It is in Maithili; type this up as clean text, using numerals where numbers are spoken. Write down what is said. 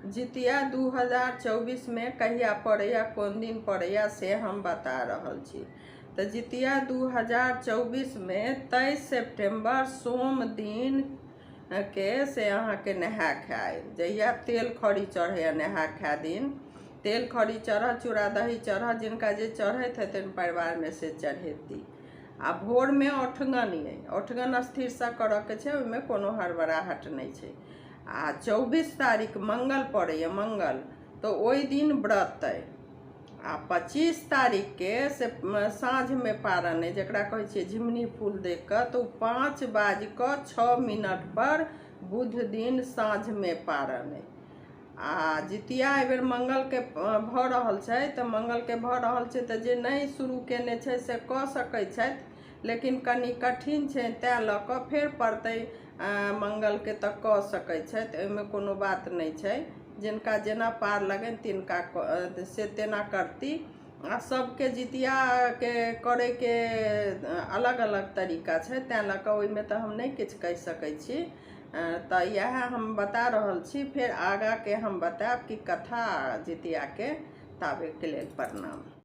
जितिया 2024मे कहिया पड़ैया, कोन दिन पड़ैया, से हम बता रहल छी। तऽ जितिया 2024मे 23 सेप्टेम्बर सोम दिन के से अहाँके नहा खाय, जहिया तेल खरी चढ़ैया। नहा खाय दिन तेल खरी चढ़त, चूड़ा दही चढ़त, जिनका जे चढ़ैत हेतनि परिवारमे से चढ़ेती। आ भोरमे औठगन अइ, औठगन स्थिरसँ करऽके छै, ओहिमे कोनो हड़बड़ाहट नहि छै। आ 24 तारीख मंगल पड़ैए, मंगल तऽ ओहि दिन व्रत अइ। आ 25 तारीखके से साँझमे पारन अइ, जकरा कहै छियै झिमनी फूल दे कऽ, तऽ ओ 5 बाजि कऽ 6 मिनटपर बुध दिन साँझमे पारन अइ। आ जितिया एहिबेर मंगलके भऽ रहल छै, तऽ मंगलके भऽ रहल छै, तऽ जे नहि शुरू कयने छै से कऽ सकैत छथि, लेकिन कनि कठिन छै, तैँ लऽ कऽ फेर पड़तै मंगलके तऽ कऽ सकैत छथि। ओहिमे कोनो बात नहि छै। जिनका जेना पार लगनि तिनका से तेना करती। आ सभके जितियाके करैके अलग अलग तरीका छै, तैँ लऽ कऽ ओहिमे तऽ हम नहि किछु कहि सकै छी। तऽ इएह हम बता रहल छी। फेर आगाँके हम बतायब कि कथा जितियाके। ताबेके लेल प्रणाम।